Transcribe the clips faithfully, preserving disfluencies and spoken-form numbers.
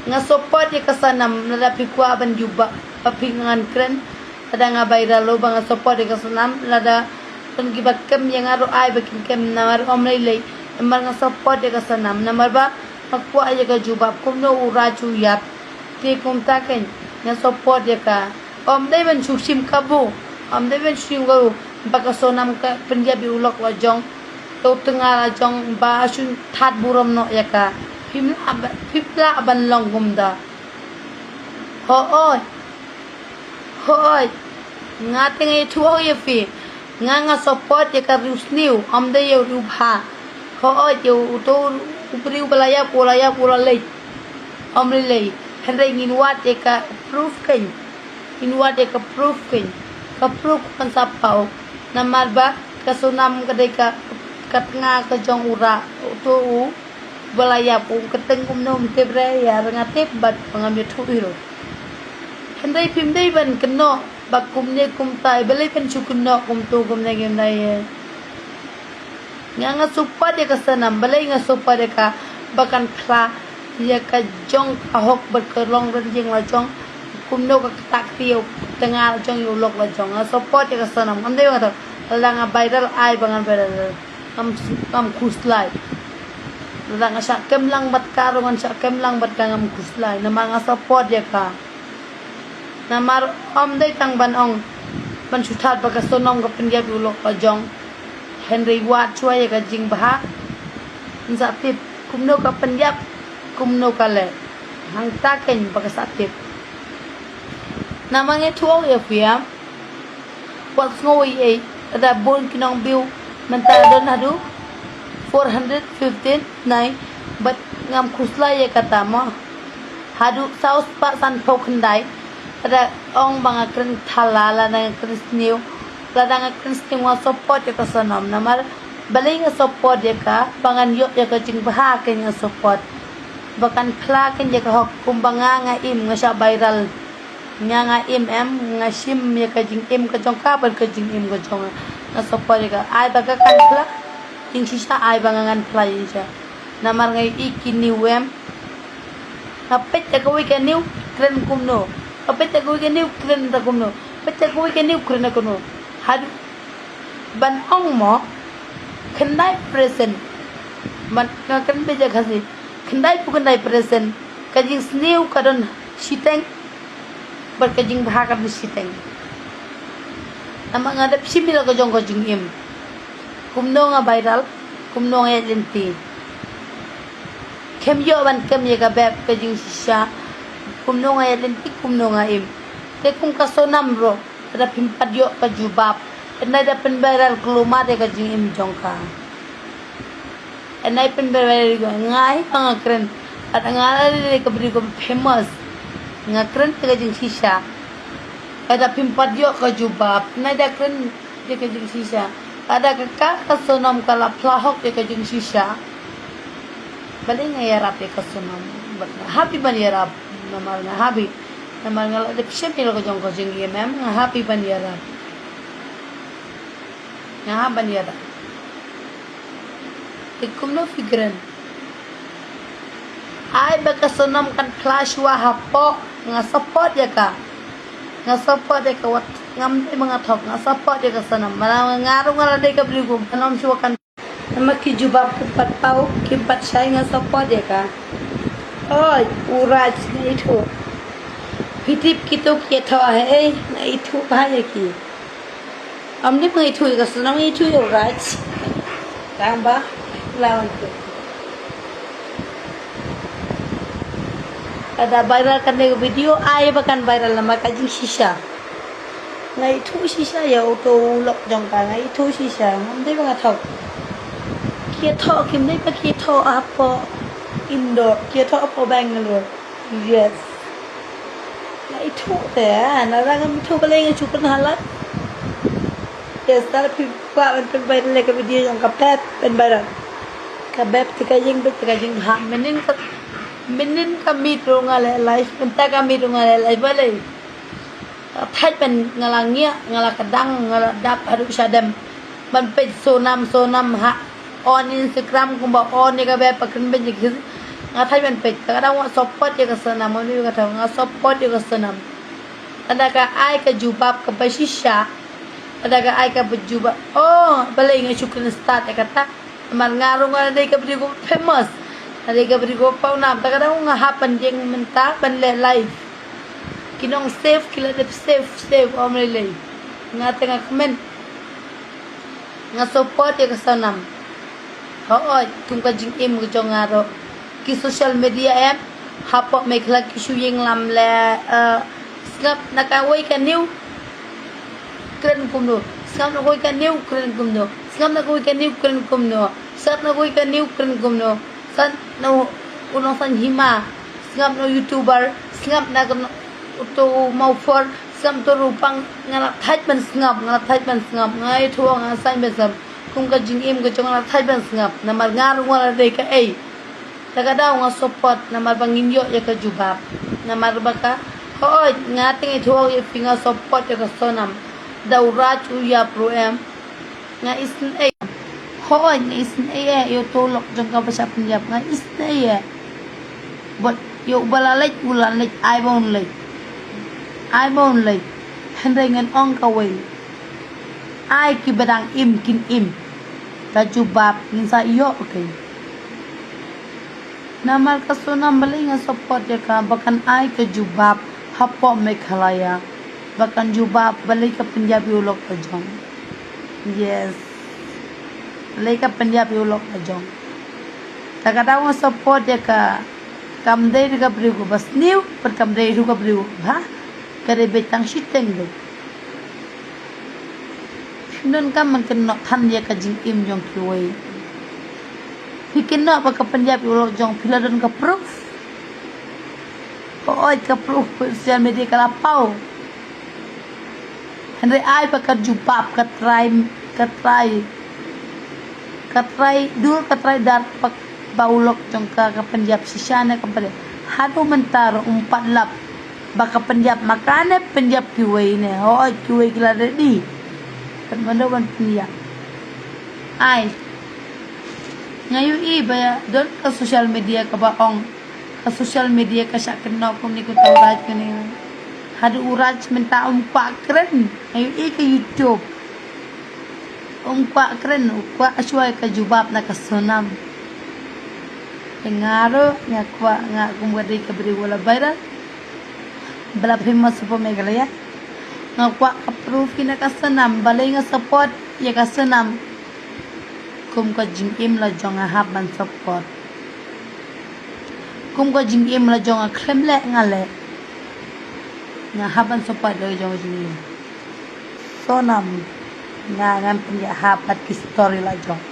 Nga support ïa ka Sonam, lada phi kwah ban jubab, ba phi ngan kren. Lada nga viral ruh ba nga support ïa ka Sonam, lada pynki ba kem ïa nga ruh ai ba kin kem, namar ym lei lei. Namar nga support ïa ka Sonam, namar ba nga kwah ïa ka jubab kumno u Raj u ïap. Te kumta kein nga support ïa ka. Ym dei ban shu shim kabu, ym dei ban shu shim kabu ba ka Sonam ka pynïap ïa u lok la jong, u tnga la jong, ba shu that burom noh ïa ka. Phim lah ba, phim lah ban long kumta. Hooid. Hooid. Nga te nga ïathuh ïa phi. Nga, nga support ïa ka riewsniew, ym dei ïa u riewbha. Hooid, ïa uto u briew ba la ïap, u la ïap, u la leit. Ym lei lei. Hynrei ngin wad ïa ka proof kein. Ngin wad ïa ka proof kein. Ka proof kan sa paw. Namar ba ka Sonam ka dei ka, ka tnga ka jong u Raj, uto u ba la ïap, u kyrteng kumno ym tip re, ïa nga tip bad ngam ïathuh ïa u. Hynrei phim dei ban kynnoh ba kumne kumta, balei phin shu kynnoh kumto kumne kumne. Nga, nga support ïa ka Sonam, balei nga support ïa ka, ba kan phla ïa ka jong ka hok bad ka long ryngïeng la jong. Kumno ka ktah kti ïa u tnga la jong, ïa u lok la jong. Nga support ïa ka Sonam, ngam dei ba nga thok. Lada nga viral ai ba ngan viral. Ngam, ngam khuslai. Lada nga shah kem lang bad ka ruh ngan shah kem lang bad ka, ngam khuslai. Namar nga support ïa ka. Namar ym dei tang ban ong, ban shu that ba ka Sonam ka pynïap ïa u lok la jong. Hynrei wad shuwa ïa ka jingbha. Yn sa tip kumno ka pynïap, kumno ka leh. Hangta kein ba ka sa tip. Namar nga ïathuh ïa phi, wat sngew ei ei, lada bun ki nongview mynta don haduh four hundred fifteen nai, bad ngam khuslai ïa kata mo. Haduh saw spah sanphew khyndai, lada ong ba nga kren thala, lada nga kren sniew, lada nga kren sniew, nga support ïa ka Sonam. Namar balei nga support ïa ka, ba ngan ïoh ïa ka jingbha kein nga support. Ba kan phla kein ïa ka hok, kumba nga, nga im, nga shah viral. Nga, nga im em, nga shim ïa ka jingim ka jong ka bad ka jingim ka jong nga. Nga support ïa ka, ai ba ka kan phla jingshisha, ai ba nga ngan phla jingshisha. Namar nga ïohi ki new em. Nga peit ïa kawei ka new, kren kumno. Nga peit ïa kawei ka new, kren da kumno. Peit ïa kawei ka new, kren da kumno. Haduh ban ong mo, khyndai percent. Ban nga kren beit ïa Khasi, khyndai phew khyndai percent ka jingsniew ka don shiteng, bad ka jingbha ka don shiteng. Namar nga dep shim ïa la ka jong ka jingim. Kumno nga viral, kumno nga ïaid lynti. Khlem ïoh ban kem ïa ka bep ka jingshisha. Kumno nga ïaid lynti, kumno nga im. Te kum ka Sonam ruh, lada phim pat ïoh ka jubab, lada pynviral, kulmar ïa ka jingim jong ka. Lada pynviral, nga hi ba nga kren. Lada nga la dei ka briew ka famous, nga kren ïa ka jingshisha. Lada phim pat ïoh ka jubab, lada kren ïa ka jingshisha. Lada ka, ka, ka Sonam ka la phla hok ïa ka jingshisha. Balei nga ïarap ïa ka Sonam? Bad nga happy ban ïarap. Namar nga happy. Namar nga la dep shim ïa la ka jong ka jingim em, nga happy ban ïarap. Nga happy ban ïarap. Te kumno phi kren? Ai ba ka Sonam kan phla shuwa hapoh, nga support ïa ka. Nga support ïa ka, wat ngam dei ba nga thok, nga support ïa ka Sonam. Namar nga ruh nga la dei ka briew kum ka Sonam shuwa kan. Namar ki jubab kim pat paw, kim pat shai, nga support ïa ka. Oi, u Raj, nga ithuh. Phi tip kito ki thoh ha ei, nga ithuh bha ïa ki. Ym dei ba nga ithuh ïa ka Sonam, nga ithuh ïa u Raj. Tang ba la wan tu. Lada viral kane ka video, ai ba kan viral namar ka jingshisha. Nga ithuh shisha ïa uto u lok jong ka, nga ithuh shisha, ngam dei ba nga thok. Ki thoh, kim dei ba ki thoh hapoh Indore, ki thoh hapoh Bangalore. Yes. Nga ithuh te, ah, lada ngam ithuh balei nga shu kren ha live. Yes, lada phi kwah ban pynviral ïa ka video jong ka Beb, pynviral. Ka Beb te ka jingbit, te ka jingbha. Mynnin ka, mynnin ka miet ruh nga leh live, mynta ka miet ruh nga leh live balei. Thait ban nga la ngiah, nga la kdang, nga la dap haduh shadem. Ban peit Sonam, Sonam ha on Instagram kumba on ïa ka Beb, ba kren beit ïa ki. Nga thait ban peit, ka dang wa support ïa ka Sonam, nga ïa ka thong, nga support ïa ka Sonam. Lada ka ai ka jubab kaba shisha, lada ka ai kaba jubab. Oh, balei nga shu kren start ïa kata. Namar nga ruh nga dei ka briew kaba famous. Nga dei ka briew kaba pawnam, ta ka dang nga hap ban ïeng mynta ban leh live. Ki nong save, ki la dep save, save, ym lei lei. Nga te nga kmen. Nga support ïa ka Sonam. Hooid, kum ka jingim ka jong nga ruh. Ki social media em, hapoh Meghalaya ki shu ïeng lam leh, eh, sngap na kawei ka new, kren kumno. Sngap na kawei ka new, kren kumno. Sngap na kawei ka new, kren kumno. Sngap na kawei ka new, kren kumno. San na u, u nongsan hima. Sngap na u YouTuber. Sngap na ka no, uto u Mawphor. Sngap to ruh pang, nga la thait ban sngap, nga la thait ban sngap, nga ïathuh nga sngap ban sngap. Kum ka jingim ka jong nga la thait ban sngap. Namar nga ruh nga la dei kaei. Ta ka daw nga support, namar ba ngin ïoh ïa ka jubab. Namar ba ka, hooid, nga te nga ïathuh ïa phi nga support ïa ka Sonam. Da u Raj u ïap ruh em. Nga isynei. Hooid, nga isynei ïa uto u lok jong ka ba shah pynïap, nga isynei. Bad ïa uba la leit, u la leit, ai ba un leit. Ai ba un leit. Hynrei ngan ong kawei. Ai kiba dang im kin im. Ka jubab ngin sa ïoh, okay. Namar ka Sonam balei nga support ïa ka, ba kan ai ka jubab hapoh Meghalaya. Ba kan jubab balei ka pynïap ïa u lok ka jong. Yes. Balei ka pynïap ïa u lok ka jong. Ta ka daw nga support ïa ka, kam dei ruh ka briew kaba sniew, bad kam dei ruh ka briew, ha? Ka dei beit tang shiteng beit. Phim donkam ban kynnoh than ïa ka jingim jong kiwei. Phi kynnoh ba ka pynïap ïa u lok jong phi, la don ka proof? Hooid, ka proof, social media ka la paw. Hynrei ai ba ka jubab, ka trai, ka trai, ka trai dur, ka trai dar, ba, ba u lok jong ka ka pynïap shisha ne ka pynïap. Haduh mynta ruh um pat lap ba ka pynïap, ma kane pynïap kiwei ne, hooid kiwei ki la ready. Katba dei ban pynïap. Ai. Nga ïohi ba don ka social media kaba ong, ka social media ka shah kynnoh kumne, kumta u Raj kane. Haduh u Raj mynta um kwah kren. Nga ïohi ka YouTube. Um kwah kren, u kwah shuwa ka jubab na ka Sonam. Te nga ruh nga kwah, nga kum ka dei ka briew ba la viral, ba la famous hapoh Meghalaya. Nga kwah ka proof ki na ka Sonam, balei nga support ïa ka Sonam. Kum ka jingim la jong nga hap ban support. Kum ka jingim la jong nga, khlem leh nga leh. Nga hap ban support ïa ka jong ka jingim. Sonam, nga ngan pynïahap bad ki story la jong.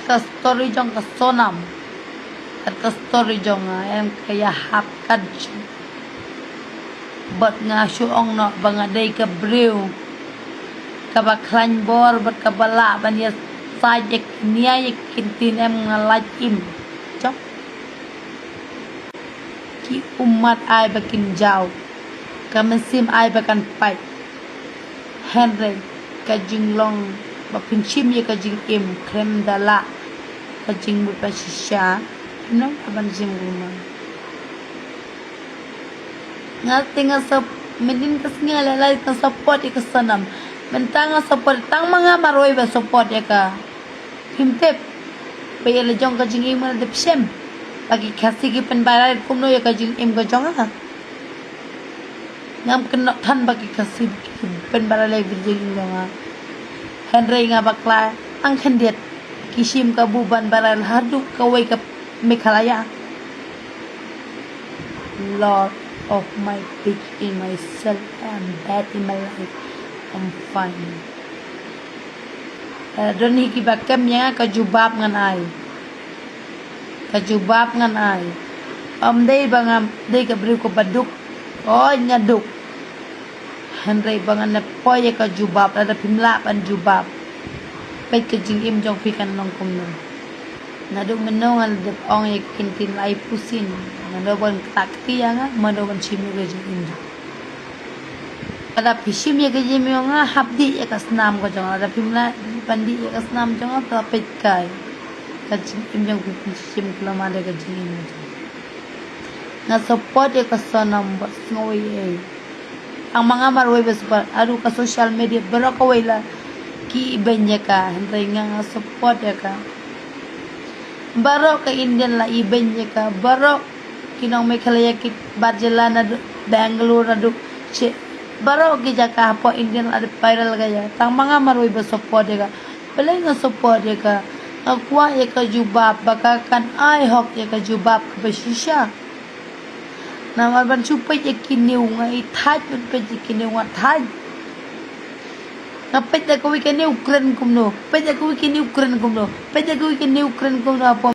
Ka story jong ka Sonam, ka story jong nga em ka ïahap ka jong. Bad nga shu ong noh ba nga dei ka briew kaba khlaiñ bor bad kaba lah ban ïasaid ïa ki nia ïa ki ktien, em, nga lait im. Jong ki ummat ai ba kin jaw, ka mynsiem ai ba kan pait. Hynrei ka jinglong ba pynshim ïa ka jingim khlem da lah ka jingmut ba shisha, nong aban jingmut. Nga te nga sap, mynnin ka sngi nga leh live nga support ïa ka Sonam. Mynta nga support tang ma nga marwei ba support ïa ka. Phim tip ba ïa la jong ka jingim nga la dep shem ba ki Khasi ki pynbairai kumno ïa ka jingim ka jong nga. Ngam kynnoh than ba ki Khasi ki pynbairai ïa ka jingim jong nga. Hynrei nga bakla tang khyndiat, ki shim kabu ban bairai haduh kawei ka Meghalaya. Lord of my big in myself, I'm bad in my life, I'm fine. Eh, don hi kiba kem ïa nga, ka jubab ngan ai. Ka jubab ngan ai. Ym dei ba nga dei ka briew kaba duk. Oi, nga duk. Hynrei ba ngan poi ïa ka jubab, lada phim lah ban jubab. Peit ka jingim jong phi kan long kumno. Naduh mynno nga la dep ong ïa ki ktien lai pusin. Mano ban kata kti ïa nga, mano ban shim ïa ka jingim jong. Lada phi shim ïa ka jingim jong nga, hap dih ïa ka snam ka jong nga. Lada phim lah ban dih ïa ka snam jong nga, to peit kai. ka jingim jong phi, phi shim khlem da ka jingim jong phi. Nga support ïa ka Sonam bad nga wei ei. Tang ma nga marwei ba support, haduh ka social media baroh kawei la ki ibeiñ ïa ka, hynrei nga nga support ïa ka. Baroh ka Indian la ibeiñ ïa ka, baroh ki nong Meghalaya ki bar jylla naduh Bangalore naduh che, baroh ki jaka hapoh Indian la dep viral ka ïa. Tang ma nga marwei ba support ïa ka. Balei nga support ïa ka? Nga kwah ïa ka jubab ba ka kan ai hok ïa ka jubab kaba shisha. Namar ban shu peit ïa ki new nga i thait, ban peit ïa ki new nga thait. Nga peit da kawei ka new kren kumno, peit da kawei ka new kren kumno, peit da kawei ka new kren kumno hapoh